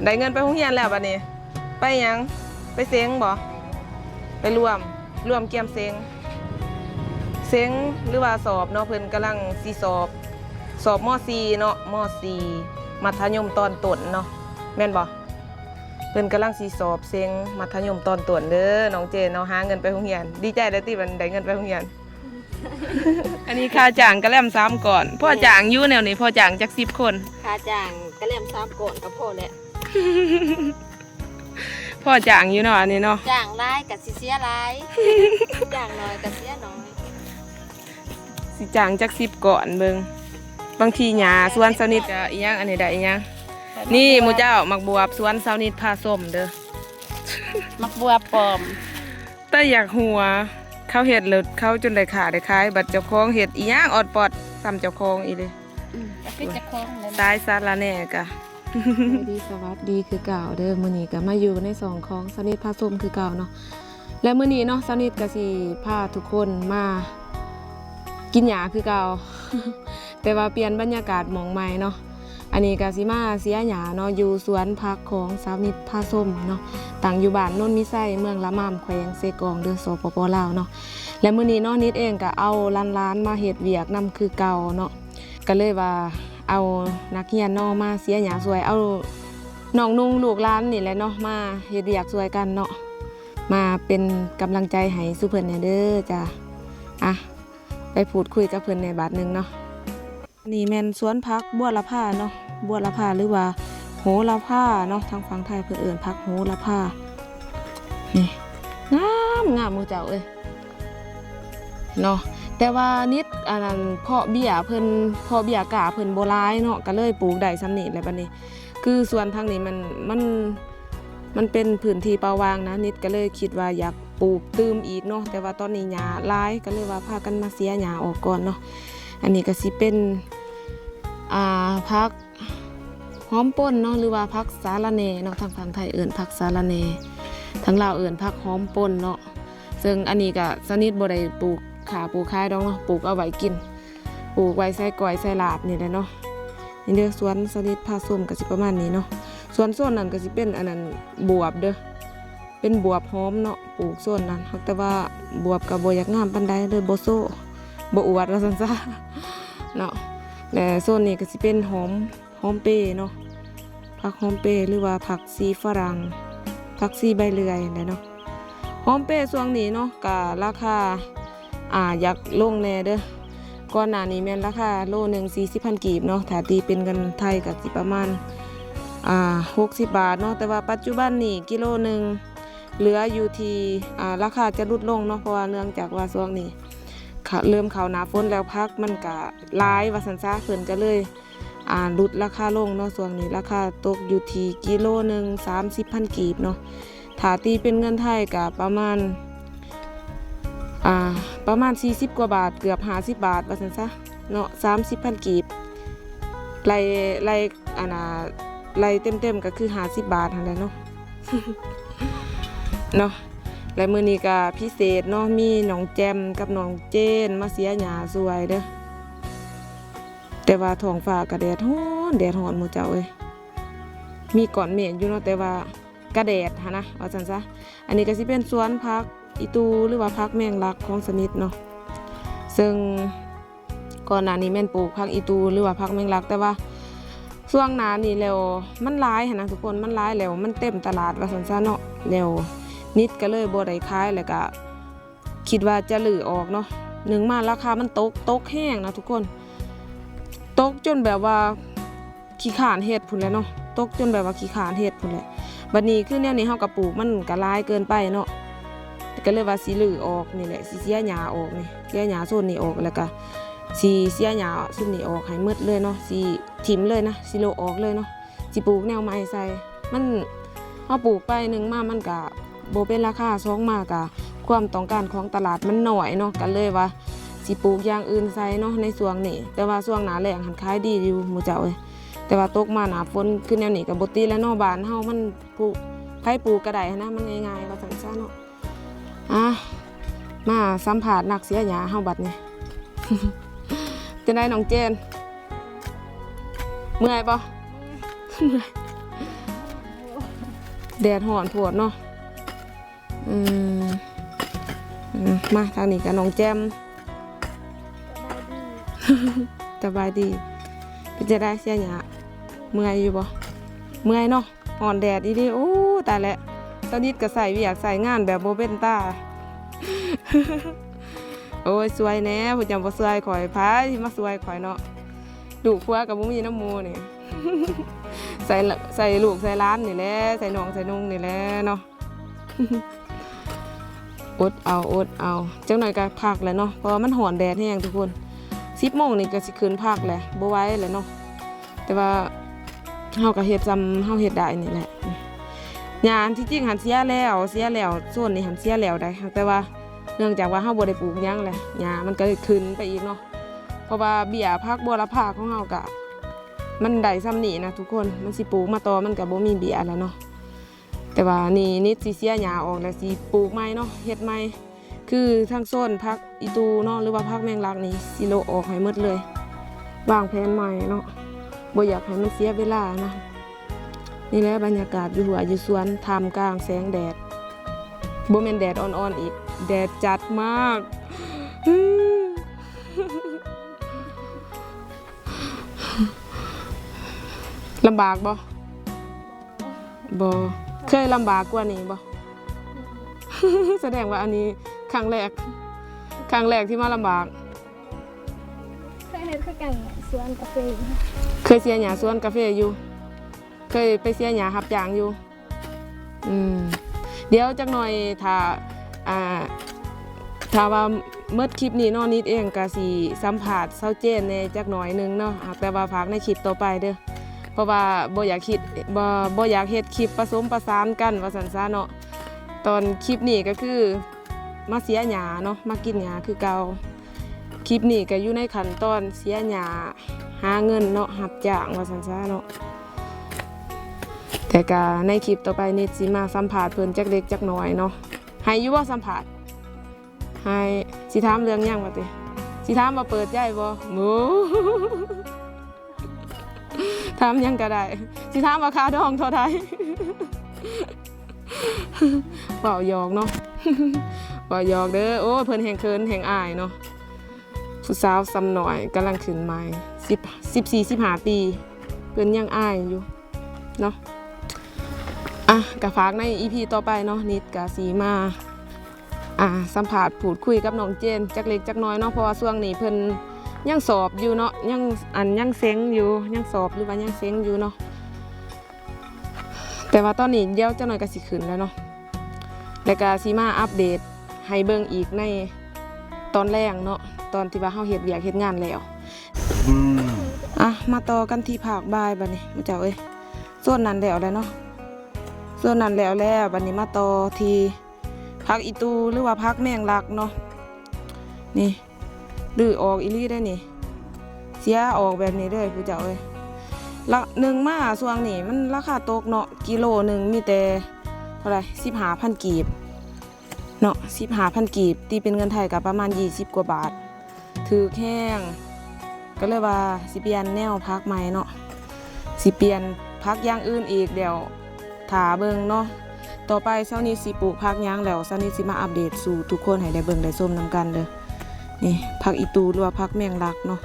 ດ້ເງິນໄປໂຮງຮຽນແລ້ວບັດນີ້ ໄປຫຍັງ? ໄປເສັງບໍ່? ໄປຮ່ວມ ຮ່ວມກຽມເສັງ ເສັງ ຫຼືວ່າສອບເນາະ ເພິ່ນກຳລັງຊິສອບ ສອບ ມ.ສີ່ ເນາະ ມ.ສີ່ ມັດທະຍົມຕອນຕົ້ນເນາະ ແມ່ນບໍ່? ເພິ່ນກຳລັງຊິສອບເສັງມັດທະຍົມຕອນຕົ້ນເດີ ນ້ອງເຈນເນາະ ຫາເງິນໄປໂຮງຮຽນ ດີໃຈແລ້ວຕິ ມັນໄດ້ເງິນໄປໂຮງຮຽນ. ອັນນີ້ຄ່າຈ້າງກະແລັມສາມກ້ອນ ພໍຈ້າງຢູ່ແນວນີ້ ພໍຈ້າງຈັກສິບຄົນ ຄ່າຈ້າງກະແລັມສາມກ້ອນກໍພໍແລ້ວ ພໍຈ້າງຢູ່ເນາະ ອັນນີ້ເນາະ ຈ້າງຫຼາຍກໍຊິເສຍຫຼາຍ ຈ້າງໜ້ອຍກໍເສຍໜ້ອຍ ຊິຈ້າງຈັກສິບກ້ອນເບິ່ງ ບາງທີຫຍ້າສວນສາວນິດກໍອີ່ຫຍັງ ອັນນີ້ໄດ້ອີ່ຫຍັງ ນີ້ໝູ່ເຈົ້າ ໝາກບວບສວນສາວນິດພາຊົມເດີ ໝາກບວບປອມ ແຕ່ຢາກຫົວ ເຂົາເຮັດແລ້ວເຂົາຈົນໄດ້ຄ້າໄດ້ຂາຍ ບັດເຈົ້າຂອງເຮັດອີ່ຫຍັງອອດປອດສ່ຳເຈົ້າຂອງອີ່ຫຼີ ອືມ ກໍຄືເຈົ້າຂອງນັ້ນ ຕາຍສາລະແໜ່ກະ ສະບາຍດີ ສະຫວັດດີຄືເກົ່າເດີ ມື້ນີ້ກໍມາຢູ່ໃນຊ່ອງຂອງສາວນິດພາຊົມຄືເກົ່າເນາະ ແລະມື້ນີ້ເນາະ ສາວນິດກໍຊິພາທຸກຄົນມາກິນຫຍ້າຄືເກົ່າ ແຕ່ວ່າປ່ຽນບັນຍາກາດໝ່ອງໃໝ່ເນາະ ອັນນີ້ກໍຊິມາເສຍຫຍ້າເນາະ ຢູ່ສວນຜັກຂອງສາວນິດພາຊົມເນາະ ຕັ້ງຢູ່ບ້ານໂນນມີໄຊ ເມືອງລະມາມ ແຂວງເຊກອງເດີ ສປປ ລາວເນາະ ແລະມື້ນີ້ເນາະ ນິດເອງກໍເອົາຫຼານໆມາເຮັດວຽກນຳຄືເກົ່າເນາະ ກໍເລີຍວ່າເອົານັກຮຽນເນາະມາເສຍຫຍ້າຊ່ວຍ ເອົານ້ອງນຸ່ງລູກຫຼານນີ້ແຫຼະເນາະ ມາເຮັດວຽກຊ່ວຍກັນເນາະ ມາເປັນກຳລັງໃຈໃຫ້ສູ່ເພິ່ນແດ່ເດີຈ້າ ອ່ະ ໄປພູດຄຸຍກັບເພິ່ນແດ່ບາດໜຶ່ງເນາະ ນີ້ແມ່ນສວນຜັກບົວລະພາເນາະ ບົວລະພາ ຫຼືວ່າໂຫລະພາເນາະ ທາງຝັ່ງໄທເພິ່ນເອີ້ນຜັກໂຫລະພາ ນີ້ ງາມ ງາມໝູ່ເຈົ້າເອີຍ ເນາະ ແຕ່ວ່ານິດ ອັນນັ້ນ ເພາະເບ້ຍເພິ່ນ ເພາະເບ້ຍກ້າເພິ່ນບໍ່ຫຼາຍເນາະ ກໍເລີຍປູກໄດ້ສ່ຳນີ້ແຫຼະ ບັດນີ້ ຄືສວນທາງນີ້ມັນ ມັນ ມັນເປັນພື້ນທີ່ເປົ່າວ່າງນະ ນິດກໍເລີຍຄິດວ່າຢາກປູກຕື່ມອີກເນາະ ແຕ່ວ່າຕອນນີ້ຫຍ້າຫຼາຍ ກໍເລີຍວ່າພາກັນມາເສຍຫຍ້າອອກກ່ອນເນາະ ອັນນີ້ກໍຊິເປັນ ອ່າ ຜັກ ຫອມປົ່ນເນາະ ຫຼືວ່າຜັກສາລະແໜ່ເນາະ ທາງຝັ່ງໄທເອີ້ນຜັກສາລະແໜ່ ທາງລາວເອີ້ນຜັກຫອມປົ່ນເນາະ ເຊິ່ງອັນນີ້ກະສາວນິດບໍ່ໄດ້ປູກຂາປູກຂາຍດອກເນາະ ປູກເອົາໄວ້ກິນ ປູກໄວ້ໃສ່ກ້ອຍໃສ່ລາບນີ້ແຫຼະເນາະ ນີ້ເດີ ສວນສາວນິດພາຊົມກະຊິປະມານນີ້ເນາະ ສ່ວນໂຊນນັ້ນກະຊິເປັນອັນນັ້ນບວບເດີ ເປັນບວບຫອມເນາະ ປູກໂຊນນັ້ນ ແຕ່ວ່າບວບກະບໍ່ຢາກງາມປານໃດ ເລີຍບໍ່ໂຊ ບໍ່ອວດວ່າຊັ້ນຊະເນາະ ແລະໂຊນນີ້ກະຊິເປັນຫອມ ຫອມເປເນາະ ຜັກຫອມເປ ຫຼືວ່າຜັກຊີຝຣັ່ງ ຜັກຊີໃບເລື່ອຍຫັ້ນແຫຼະເນາະ ຫອມເປຊ່ວງນີ້ເນາະ ກະລາຄາ ອ່າ ຢາກລົງແດ່ເດີ ກ່ອນໜ້ານີ້ແມ່ນລາຄາໂລໜຶ່ງສີ່ສິບພັນກີບເນາະ ຖ້າຕີເປັນເງິນໄທກະຊິປະມານ ອ່າ ຫົກສິບບາດເນາະ ແຕ່ວ່າປັດຈຸບັນນີ້ກິໂລໜຶ່ງເຫຼືອຢູ່ທີ່ ອ່າ ລາຄາຈະຫຼຸດລົງເນາະ ເພາະວ່າເນື່ອງຈາກວ່າຊ່ວງນີ້ ເລີ່ມເຂົ້າໜ້າຝົນແລ້ວ ຜັກມັນກະຫຼາຍວ່າຊັ້ນຊະ ເພິ່ນກະເລີຍ ອ່າ ຫຼຸດລາຄາລົງເນາະ ຊ່ວງນີ້ລາຄາຕົກຢູ່ທີ່ກິໂລໜຶ່ງສາມສິບພັນກີບເນາະ ຖ້າຕີເປັນເງິນໄທກະປະມານ ອ່າ ປະມານສີ່ສິບກວ່າບາດ ເກືອບຫ້າສິບບາດວ່າຊັ້ນຊະເນາະ ສາມສິບພັນກີບ ໄລ່ ໄລ່ ອັນນ່າ ໄລ່ເຕັມໆກະຄືຫ້າສິບບາດຫັ້ນແຫຼະເນາະ ເນາະ ແລະມື້ນີ້ກະພິເສດເນາະ ມີນ້ອງແຈ່ມກັບນ້ອງເຈນມາເສຍຫຍ້າຊ່ວຍເດີ ແຕ່ວ່າທ້ອງຟ້າກະແດດຮ້ອນ ແດດຮ້ອນໝູ່ເຈົ້າເອີຍ ມີກ້ອນເມກຢູ່ເນາະ ແຕ່ວ່າກະແດດຫັ້ນນະ ວ່າຊັ້ນຊະ ອັນນີ້ກະຊິເປັນສວນຜັກອີຕູ ຫຼືວ່າຜັກແມງລັກຂອງສາວນິດເນາະ ເຊິ່ງກ່ອນໜ້ານີ້ແມ່ນປູກຜັກອີຕູ ຫຼືວ່າຜັກແມງລັກ ແຕ່ວ່າຊ່ວງໜ້ານີ້ແລ້ວມັນຫຼາຍຫັ້ນນະທຸກຄົນ ມັນຫຼາຍແລ້ວມັນເຕັມຕະຫຼາດວ່າຊັ້ນຊະເນາະ ແລ້ວນິດກະເລີຍບໍ່ໄດ້ຂາຍ ແລ້ວກະ ຄິດວ່າຈະຮື້ອອກເນາະ ໜຶ່ງມາລາຄາມັນຕົກ ຕົກແຮງນະທຸກຄົນ ຕົກຈົນແບບວ່າຂີ້ຄ້ານເຮັດພຸ້ນແຫຼະເນາະ ຕົກຈົນແບບວ່າຂີ້ຄ້ານເຮັດພຸ້ນແຫຼະ ບັດນີ້ຄືແນວນີ້ເຮົາກະປູກມັນກະຫຼາຍເກີນໄປເນາະ ກະເລີຍວ່າຊິຮື້ອອກນີ້ແຫຼະ ຊິເສຍຫຍ້າອອກນີ້ ເສຍຫຍ້າໂຊນນີ້ອອກ ແລ້ວກະຊິເສຍຫຍ້າຊຸມນີ້ອອກໃຫ້ໝົດເລີຍເນາະ ຊິຖິ້ມເລີຍນະ ຊິໂລະອອກເລີຍເນາະ ຊິປູກແນວໃໝ່ໃສ່ ມັນ ເຮົາປູກໄປ ໜຶ່ງມາມັນກະບໍ່ເປັນລາຄາ ສອງມາກະຄວາມຕ້ອງການຂອງຕະຫຼາດມັນໜ້ອຍເນາະ ກະເລີຍວ່າຊິປູກຢ່າງອື່ນໃສ່ເນາະໃນຊ່ວງນີ້ ແຕ່ວ່າຊ່ວງໜ້າແລ້ງຫັ້ນຂາຍດີຢູ່ໝູ່ເຈົ້າເອີຍ ແຕ່ວ່າຕົກມາໜ້າຝົນຄືແນວນີ້ກະບໍ່ຕິແລ້ວເນາະ ບ້ານເຮົາມັນ ຜູ້ໃຜປູກກະໄດ້ຫັ້ນນະ ມັນງ່າຍໆວ່າຊັ້ນຊະເນາະ. ອ່າ ມາສຳພາດນັກເສຍຫຍ້າເຮົາບັດນີ້ ຈັ່ງໃດນ້ອງເຈນ ເມື່ອຍບໍ່? ເມື່ອຍ. ແດດຮ້ອນໂພດເນາະ. ອືມ ອືມ ມາທາງນີ້ກະນ້ອງແຈ່ມ. ສະບາຍດີ. ສະບາຍດີ. ເປັນຈັ່ງໃດເສຍຫຍ້າ? ເມື່ອຍຢູ່ບໍ່? ເມື່ອຍເນາະ. ຮ້ອນແດດອີ່ຫຼີ. ໂອ້ ຕາຍແລ້ວ. ສາວນິດກໍໃຊ້ວຽກໃຊ້ງານແບບບໍ່ເປັນຕາ. ໂອ້ຍ ຊ່ວຍແດ່ ຜູ້ເຈົ້າບໍ່ຊ່ວຍຂ້ອຍ ໃຜຊິມາຊ່ວຍຂ້ອຍເນາະ. ລູກຜົວກໍບໍ່ມີນຳໝູ່ນີ້. ໃສ່ ໃສ່ລູກໃສ່ຫຼານນີ້ແຫຼະ ໃສ່ນ້ອງໃສ່ນຸ່ງນີ້ແຫຼະເນາະ. ອົດເອົາ ອົດເອົາ. ຈັກໜ້ອຍກໍພັກແຫຼະເນາະ ເພາະວ່າມັນຮ້ອນແດດແຮງທຸກຄົນ. ສິບໂມງນີ້ກໍຊິຂຶ້ນພັກແຫຼະ ບໍ່ໄຫວແຫຼະເນາະ. ແຕ່ວ່າເຮົາກໍເຮັດສ່ຳເຮົາເຮັດໄດ້ນີ້ແຫຼະ. ຫຍ້າອັນທີ່ຈິງຫັ້ນເສຍແລ້ວ ເສຍແລ້ວ ໂຊນນີ້ຫັ້ນເສຍແລ້ວໃດ໋ ແຕ່ວ່າເນື່ອງຈາກວ່າເຮົາບໍ່ໄດ້ປູກຫຍັງແຫຼະ ຫຍ້າມັນກໍເລີຍຂຶ້ນໄປອີກເນາະ. ເພາະວ່າເບ້ຍຜັກບົວລະພາຂອງເຮົາກໍມັນໄດ້ສ່ຳນີ້ນະທຸກຄົນ. ມັນຊິປູກມາຕໍ່ມັນກໍບໍ່ມີເບ້ຍແລ້ວເນາະ. ແຕ່ວ່ານີ້ນິດຊິເສຍຫຍ້າອອກແລ້ວ ຊິປູກໃໝ່ເນາະ ເຮັດໃໝ່. ຄືທາງໂຊນຜັກອີຕູເນາະ ຫຼືວ່າຜັກແມງລັກນີ້ ຊິໂລະອອກໃຫ້ໝົດເລີຍ ວາງແຜນໃໝ່ເນາະ ບໍ່ຢາກໃຫ້ມັນເສຍເວລານະ. ນີ້ແຫຼະບັນຍາກາດຢູ່ຮົ້ວຢູ່ສວນ ທ່າມກາງແສງແດດ ບໍ່ແມ່ນແດດອ່ອນໆອີກ ແດດຈັດມາກ. ລຳບາກບໍ່? ບໍ່. ເຄີຍລຳບາກກວ່ານີ້ບໍ່? ສະແດງວ່າອັນນີ້ຄັ້ງແລກ ຄັ້ງແລກທີ່ມາລຳບາກ. ເຄີຍເຮັດຄືກັນ ສວນກາເຟ. ເຄີຍເສຍຫຍ້າສວນກາເຟຢູ່ ເຄີຍໄປເສຍຫຍ້າຮັບຈ້າງຢູ່. ອືມ ດຽວຈັກໜ່ອຍຖ້າ ອ່າ ຖ້າວ່າໝົດຄລິບນີ້ເນາະ ນິດເອງກະຊິສຳພາດສາວເຈນແດ່ຈັກໜ່ອຍໜຶ່ງເນາະ. ແຕ່ວ່າຝາກໃນຄລິບຕໍ່ໄປເດີ້ ເພາະວ່າບໍ່ຢາກເຮັດ ບໍ່ ບໍ່ຢາກເຮັດຄລິບປະສົມປະສານກັນວ່າຊັ້ນຊະເນາະ. ຕອນຄລິບນີ້ກໍຄືມາເສຍຫຍ້າເນາະ ມາກິນຫຍ້າຄືເກົ່າ. ຄລິບນີ້ກໍຢູ່ໃນຂັ້ນຕອນເສຍຫຍ້າ ຫາເງິນເນາະ ຮັບຈ້າງວ່າຊັ້ນຊະເນາະ. ແຕ່ກະໃນຄລິບຕໍ່ໄປນີ້ຊິມາສຳພາດເພິ່ນຈັກເລັກຈັກໜ້ອຍເນາະ. ໃຫ້ຢູ່ບໍ່ສຳພາດ? ໃຫ້. ຊິຖາມເລື່ອງຫຍັງວະຕິ? ຊິຖາມວ່າເປີດໃຈບໍ່? ໂອ້ ຖາມຫຍັງກໍໄດ້. ຊິຖາມວ່າຄ່າດອງເທົ່າໃດ? ເວົ້າຫຍອກເນາະ ເວົ້າຫຍອກເດີ້. ໂອ້ຍ ເພິ່ນແຮ່ງເຂີນແຮ່ງອາຍເນາະ. ຜູ້ສາວສ່ຳນ້ອຍກຳລັງຂຶ້ນໃໝ່ ສິບ ສິບສີ່ ສິບຫ້າປີ ເພິ່ນຍັງອາຍຢູ່ເນາະ. ອ່ະ ກະຝາກໃນອີພີຕໍ່ໄປເນາະ ນິດກະຊິມາ ອ່າ ສຳພາດພູດຄຸຍກັບນ້ອງເຈນຈັກເລັກຈັກນ້ອຍເນາະ ເພາະວ່າຊ່ວງນີ້ເພິ່ນຍັງສອບຢູ່ເນາະ ຍັງ ອັນ ຍັງເສັງຢູ່ ຍັງສອບ ຫຼືວ່າຍັງເສັງຢູ່ເນາະ. ແຕ່ວ່າຕອນນີ້ດຽວຈັກໜ້ອຍກໍຊິຂຶ້ນແລ້ວເນາະ ແລ້ວກໍຊິມາອັບເດດໃຫ້ເບິ່ງອີກໃນຕອນແລງເນາະ ຕອນທີ່ວ່າເຮົາເຮັດວຽກເຮັດງານແລ້ວ. ອ່ະ ມາຕໍ່ກັນທີ່ພາກບ່າຍບາດນີ້ ໝູ່ເຈົ້າເອີຍ. ໂຊນນັ້ນແລ້ວແລ້ວເນາະ ໂຊນນັ້ນແລ້ວແລ້ວ ບາດນີ້ມາຕໍ່ທີ່ຜັກອີຕູ ຫຼືວ່າຜັກແມງລັກເນາະ. ນີ້ ຮື້ອອກອີ່ຫຼີເດ້ນີ້ ເສຍອອກແບບນີ້ເລີຍຜູ້ເຈົ້າເອີຍ. ລະ ໜຶ່ງມາຊ່ວງນີ້ມັນລາຄາຕົກເນາະ ກິໂລໜຶ່ງມີແຕ່ເທົ່າໃດ ສິບຫ້າພັນກີບເນາະ ສິບຫ້າພັນກີບ ຕີເປັນເງິນໄທກໍປະມານຊາວກວ່າບາດ ຖືກແຮງ. ກໍເລີຍວ່າຊິປ່ຽນແນວຜັກໃໝ່ເນາະ ຊິປ່ຽນຜັກຢ່າງອື່ນອີກ ດຽວຖ້າເບິ່ງເນາະ. ຕໍ່ໄປຊາວນິດຊິປູກຜັກຫຍັງ ແລ້ວຊາວນິດຊິມາອັບເດດສູ່ທຸກຄົນໃຫ້ໄດ້ເບິ່ງໄດ້ຊົມນຳກັນເດີ້. ນີ້ ຜັກອີຕູ ຫຼືວ່າຜັກແມງລັກເນາະ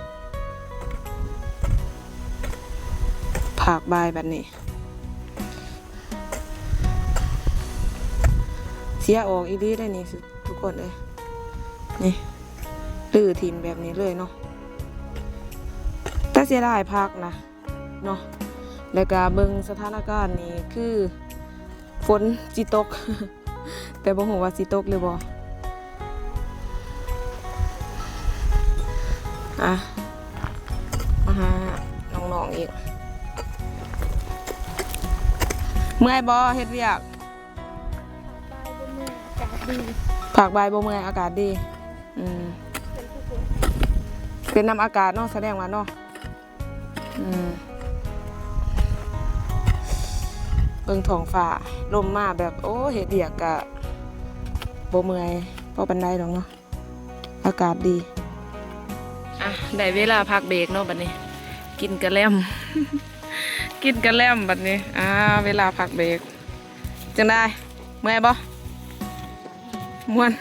ພາກບ່າຍບາດນີ້ ເສຍອອກອີ່ຫຼີໄດ໋ນີ້ທຸກຄົນເອີຍ. ນີ້ ຮື້ຖິ້ມແບບນີ້ເລີຍເນາະ ແຕ່ເສຍດາຍຜັກນະເນາະ. ແລ້ວກະເບິ່ງສະຖານະການນີ້ຄືຝົນຊິຕົກ ແຕ່ບໍ່ຮູ້ວ່າຊິຕົກຫຼືບໍ່. ອ່ະ ມາຫານ້ອງໆອີກ. ເມື່ອຍບໍ່ເຮັດວຽກ? ພາກບ່າຍບໍ່ເມື່ອຍ ອາກາດດີ. ອືມ ເປັນນຳອາກາດເນາະ ສະແດງວ່າເນາະ. ອືມ ເບິ່ງທ້ອງຟ້າ ລົມມາແບບ ໂອ້ ເຮັດວຽກກະບໍ່ເມື່ອຍພໍປານໃດດອກເນາະ ອາກາດດີ. ອ່ະ ໄດ້ເວລາພັກເບຣກເນາະບັດນີ້ ກິນກະແລັມ ກິນກະແລັມບັດນີ້. ອ່າ ເວລາພັກເບຣກ ຈັ່ງໃດ? ເມື່ອຍບໍ່? ມ່ວນ.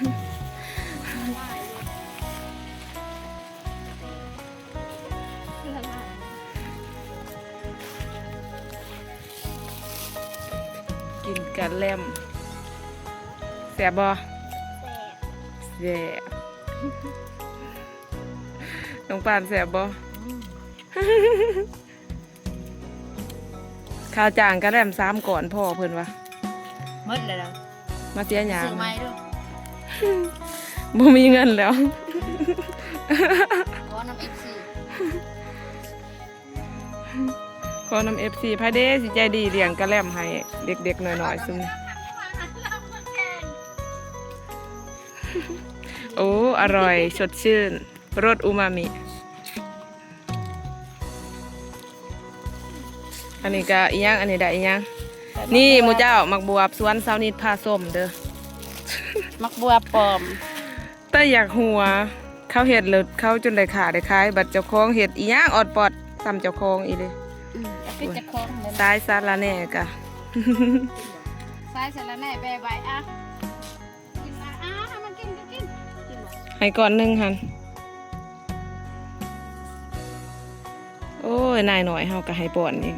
ກິນກະແລັມ ແຊບບໍ່? ແຊບ ແຊບ. ນ້ອງປານແຊບບໍ່? ອືມ ຄ່າຈ້າງກະແລັມສາມກ້ອນພໍເພິ່ນວ່າ. ໝົດແລ້ວ ມາເສຍຫຍັງ? ຊື້ໃໝ່ເດີ້. ບໍ່ມີເງິນແລ້ວ. ຂໍນຳເອັຟຊີ ຂໍນຳເອັຟຊີ. ໃຜເດຊິໃຈດີລ້ຽງກະແລັມໃຫ້ເດັກໆນ້ອຍໆຊຸມນີ້? ໂອ້ ອະຮ່ອຍ ສົດຊື່ນ ລົດອູມາມິ. ອັນນີ້ກະອີ່ຫຍັງ? ອັນນີ້ໄດ້ອີ່ຫຍັງ? ນີ້ໝູ່ເຈົ້າ ໝາກບວບສວນສາວນິດພາຊົມເດີ້. ໝາກບວບປອມ ແຕ່ຢາກຫົວ ເຂົາເຮັດແລ້ວເຂົາຈົນໄດ້ຄ້າໄດ້ຂາຍ ບັດເຈົ້າຂອງເຮັດອີ່ຫຍັງອອດປອດສ່ຳເຈົ້າຂອງອີ່ຫຼີ. ອືມ ເອົາຄືເຈົ້າຂອງເລີຍ. ສາຍສາລະແໜ່ກະ ສາຍສາລະແໜ່ແບໃບ ອ່ະ ກິນ ອ່ະ ອ່ະ ໃຫ້ມັນກິນ ກິນ ກິນ ໃຫ້ກ້ອນໜຶ່ງຫັ້ນ. ໂອ້ຍ ນາຍນ້ອຍເຮົາກະໃຫ້ປ້ອນອີກ.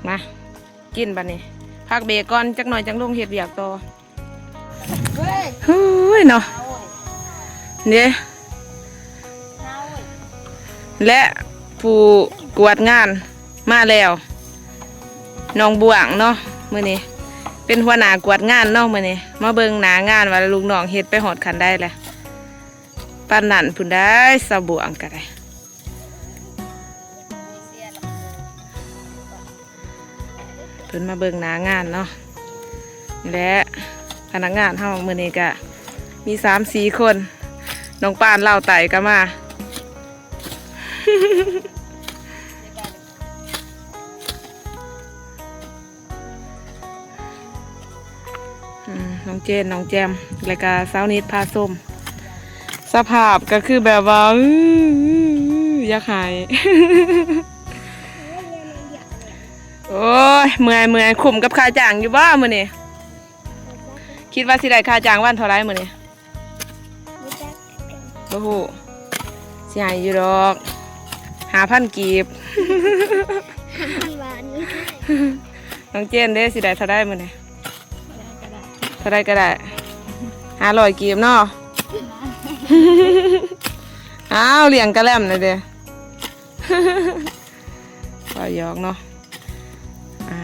ມາ ກິນບັດນີ້ ພັກເບຣກກ່ອນຈັກໜ່ອຍ ຈັ່ງລົງເຮັດວຽກຕໍ່. ເຮີ້ຍເນາະ ເດ້ ແລະ ຜູ້ກວດງານມາແລ້ວ ນ້ອງບວງເນາະ ມື້ນີ້ເປັນຫົວໜ້າກວດງານເນາະ. ມື້ນີ້ມາເບິ່ງໜ້າງານວ່າລູກນ້ອງເຮັດໄປຮອດຂັ້ນໃດແລ້ວ. ປານນັ້ນພຸ້ນໄດ໋ ສາວບວງກະໄດ້. ເພິ່ນມາເບິ່ງໜ້າງານເນາະ ແລະ ພະນັກງານເຮົາມື້ນີ້ກະມີສາມສີ່ຄົນ. ນ້ອງປານລາວໃຕ້ກະມາ. ອືມ ນ້ອງເຈນ ນ້ອງແຈມ ແລະກະສາວນິດພາຊົມ. ສະພາບກະຄືແບບວ່າ ອື ຢາກໄຫ້. ໂອ້ຍ ເມື່ອຍ ເມື່ອຍ. ຄຸ້ມກັບຄ່າຈ້າງຢູ່ບໍ່ມື້ນີ້? ຄິດວ່າຊິໄດ້ຄ່າຈ້າງວັນເທົ່າໃດມື້ນີ້? ບໍ່ຮູ້ ຊິໃຫ້ຢູ່ດອກ ຫ້າພັນກີບ. ນ້ອງເຈນເດ້ ຊິໄດ້ເທົ່າໃດມື້ນີ້? ເທົ່າໃດກະໄດ້ ຫ້າຮ້ອຍກີບເນາະ. ອ້າວ ລ້ຽງກະແລັມແດ່ເດ້. ເວົ້າຫຍອກເນາະ. ອ່າ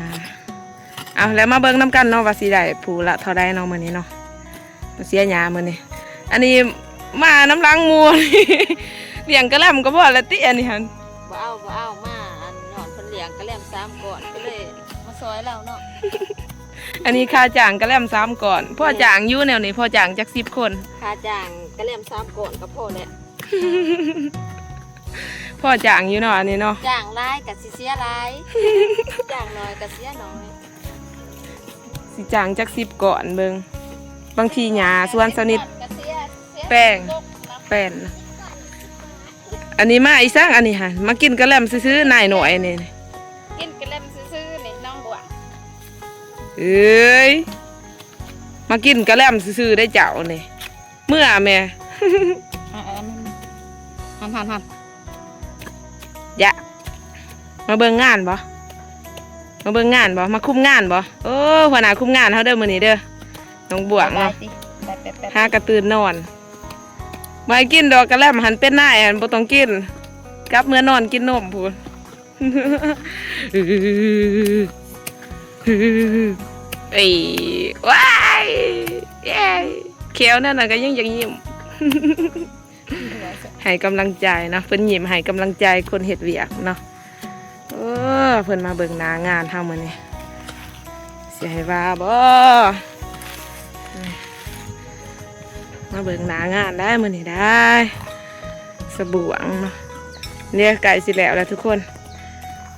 ເອົາ ແລ້ວມາເບິ່ງນຳກັນເນາະ ວ່າຊິໄດ້ຜູ້ລະເທົ່າໃດເນາະມື້ນີ້ເນາະ. ມາເສຍຫຍ້າມື້ນີ້ ອັນນີ້ມານຳຫຼັງໝູ່ ລ້ຽງກະແລັມກະພໍແລ້ວຕິ ອັນນີ້ຫັ້ນ. ບໍ່ເອົາ ບໍ່ເອົາ ມາ ອັນ ຍ້ອນເພິ່ນລ້ຽງກະແລັມສາມກ້ອນ ກະເລີຍມາຊ່ອຍລາວເນາະ. ອັນນີ້ຄ່າຈ້າງກະແລັມສາມກ້ອນ. ພໍຈ້າງຢູ່ແນວນີ້ ພໍຈ້າງຈັກສິບຄົນ? ຄ່າຈ້າງກະແລັມສາມກ້ອນກະພໍແລ້ວ. ພໍຈ້າງຢູ່ເນາະ ອັນນີ້ເນາະ. ຈ້າງຫຼາຍກະຊິເສຍຫຼາຍ ຈ້າງໜ້ອຍກະເສຍໜ້ອຍ. ຊິຈ້າງຈັກສິບກ້ອນເບິ່ງ. ບາງທີຫຍ້າສວນສະໜິດແປ້ງ ແປ້ນ. ອັນນີ້ມາອີ່ສັງ? ອັນນີ້ຫັ້ນ ມາກິນກະແລັມຊື່ໆ ນາຍນ້ອຍນີ້. ກິນກະແລັມຊື່ໆ ນີ້ ນ້ອງບວງ. ເອີຍ ມາກິນກະແລັມຊື່ໆ ໄດເຈົ້ານີ້. ເມື່ອແມ່. ອາ ອັນນັ້ນ ຫັ້ນໆ ຢະ ມາເບິ່ງງານບໍ່? ມາເບິ່ງງານບໍ່? ມາຄຸມງານບໍ່? ໂອ້ ຫົວໜ້າຄຸມງານເຮົາເດີມື້ນີ້ເດີ ນ້ອງບວງເນາະ. ຫາກະຕື່ນນອນ ບໍ່ໃຫ້ກິນດອກ ກະແລັມຫັ້ນ ເປັນນາຍຫັ້ນ ບໍ່ຕ້ອງກິນ ກັບເມືອນອນກິນນົມພຸ້ນ. ເອີຍ ວ້າຍ ເອີຍ ແຂ້ວນັ້ນນະກະຍັງຢາກຍິ້ມ ໃຫ້ກຳລັງໃຈເນາະ. ເພິ່ນຍິ້ມໃຫ້ກຳລັງໃຈຄົນເຮັດວຽກເນາະ. ເອີ ເພິ່ນມາເບິ່ງໜ້າງານເຮົາມື້ນີ້ ຊິໃຫ້ວ່າບໍ່? ມາເບິ່ງໜ້າງານໄດ້ມື້ນີ້ໄດ້ ສະບວງເນາະ. ເດ້ ໃກ້ຊິແລ້ວແລ້ວທຸກຄົນ.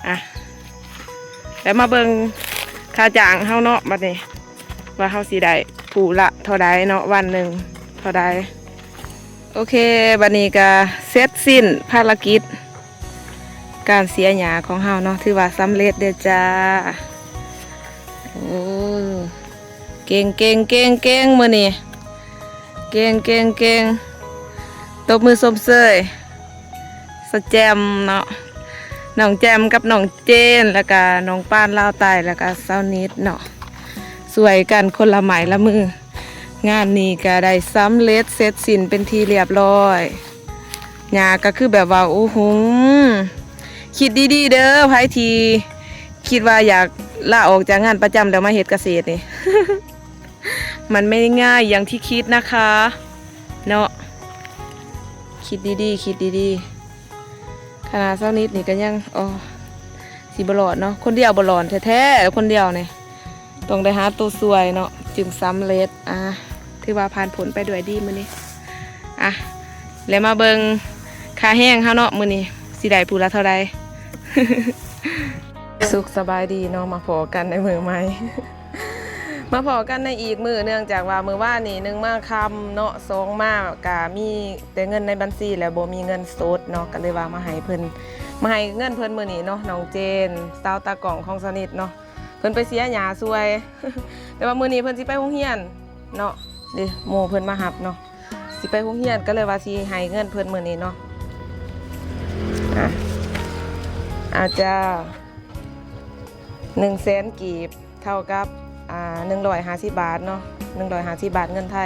ອ່ະ ແລ້ວມາເບິ່ງຄ່າຈ້າງເຮົາເນາະ ບັດນີ້ ວ່າເຮົາຊິໄດ້ຜູ້ລະເທົ່າໃດເນາະ ວັນໜຶ່ງເທົ່າໃດ. ໂອເຄ ບັດນີ້ກະເສັດສິ້ນພາລະກິດການເສຍຫຍ້າຂອງເຮົາເນາະ ຖືວ່າສຳເລັດເດີຈ້າ. ໂອ້ ເກັ່ງໆໆໆ ມື້ນີ້ ເກັ່ງໆໆ ຕົບມືຊົມເຊີຍ ສະແຈ່ມເນາະ ນ້ອງແຈ່ມກັບນ້ອງເຈນ ແລ້ວກະນ້ອງປານລາວໃຕ້ ແລ້ວກະສາວນິດເນາະ ຊ່ວຍກັນຄົນລະໄມ້ລະມື. ງານນີ້ກະໄດ້ສຳເລັດເສັດສິ້ນເປັນທີ່ລຽບລ້ອຍ. ຫຍ້າກະຄືແບບວ່າ ໂອ້ໂຫ ຄິດດີໆເດີ ໃຜທີ່ຄິດວ່າຢາກລາອອກຈາກງານປະຈຳແລ້ວມາເຮັດກະເສດນີ້ ມັນໄມ່ງ່າຍຢ່າງທີ່ຄິດນະຄະ ເນາະ ຄິດດີໆ ຄິດດີໆ. ຂະໜາດສາວນິດນີ້ກະຍັງ ໂອ້ ຊິບໍ່ລອດເນາະ ຄົນດຽວບໍ່ລອດແທ້ໆ ຄົນດຽວນີ້ ຕ້ອງໄດ້ຫາໂຕຊ່ວຍເນາະ ຈຶ່ງສຳເລັດ. ອ່າ ຖືວ່າຜ່ານພົ້ນໄປດ້ວຍດີມື້ນີ້. ອ່ະ ແລ້ວມາເບິ່ງຄ່າແຮງເຮົາເນາະ ມື້ນີ້ຊິໄດ້ຜູ້ລະເທົ່າໃດ. ສຸກສະບາຍດີເນາະ ມາພໍ້ກັນໃນມື້ໃໝ່ ມາພໍ້ກັນໃນອີກມື້ ເນື່ອງຈາກວ່າມື້ວານນີ້ ໜຶ່ງ ມາຄ່ຳເນາະ ສອງ ມາກະມີແຕ່ເງິນໃນບັນຊີ ແລ້ວບໍ່ມີເງິນສົດເນາະ ກະເລີຍວ່າມາໃຫ້ເພິ່ນ ມາໃຫ້ເງິນເພິ່ນມື້ນີ້ເນາະ ນ້ອງເຈນ ສາວຕາກ້ອງຂອງສາວນິດເນາະ ເພິ່ນໄປເສຍຫຍ້າຊ່ວຍ ແຕ່ວ່າມື້ນີ້ເພິ່ນຊິໄປໂຮງຮຽນເນາະ ເດ້ ໝູ່ເພິ່ນມາຮັບເນາະ ຊິໄປໂຮງຮຽນ ກະເລີຍວ່າຊິໃຫ້ເງິນເພິ່ນມື້ນີ້ເນາະ. ອ່ະ ອາຈາ ໜຶ່ງແສນກີບ ເທົ່າກັບ ອ່າ ໜຶ່ງຮ້ອຍຫ້າສິບບາດເນາະ ໜຶ່ງຮ້ອຍຫ້າສິບບາດເງິນໄທ.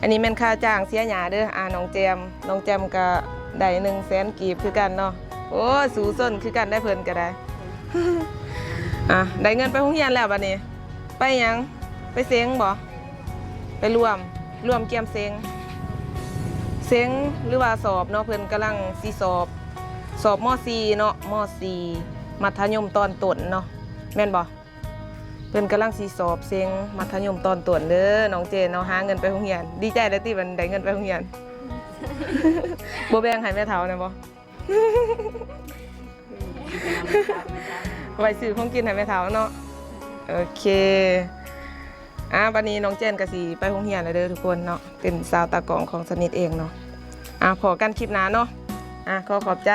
ອັນນີ້ແມ່ນຄ່າຈ້າງເສຍຫຍ້າເດີ. ອ່າ ນ້ອງແຈ່ມ ນ້ອງແຈ່ມກະໄດ້ໜຶ່ງແສນກີບຄືກັນເນາະ. ໂອ້ ສູ້ຊົນຄືກັນໄດ໋ ເພິ່ນກະໄດ້. ອ່າ ໄດ້ເງິນໄປໂຮງຮຽນແລ້ວບາດນີ້ ໄປຫຍັງ? ໄປເສັງບໍ? ໄປລວມ ລວມກຽມເສັງ ເສັງ ຫຼືວ່າສອບເນາະ ເພິ່ນກຳລັງຊິສອບ ສອບ ມ.ສີ່ ເນາະ ມ.ສີ່ ມັດທະຍົມຕອນຕົ້ນເນາະ ແມ່ນບໍ່? ເພິ່ນກຳລັງຊິສອບເສັງມັດທະຍົມຕອນຕົ້ນເດີ ນ້ອງເຈນເນາະ ຫາເງິນໄປໂຮງຮຽນ. ດີໃຈແລ້ວຕິ ມັນໄດ້ເງິນໄປໂຮງຮຽນ ບໍ່ແບ່ງໃຫ້ແມ່ເຖົ້າແດ່ບໍ? ໄວ້ຊື້ຂອງກິນໃຫ້ແມ່ເຖົ້າເນາະ. ໂອເຄ ອ່າ ບາດນີ້ນ້ອງເຈນກະຊິໄປໂຮງຮຽນແລ້ວເດີທຸກຄົນເນາະ ເປັນສາວຕາກ້ອງຂອງສາວນິດເອງເນາະ. ອ່າ ພໍ້ກັນຄລິບໜ້າເນາະ. ອ່າ ຂໍຂອບໃຈ.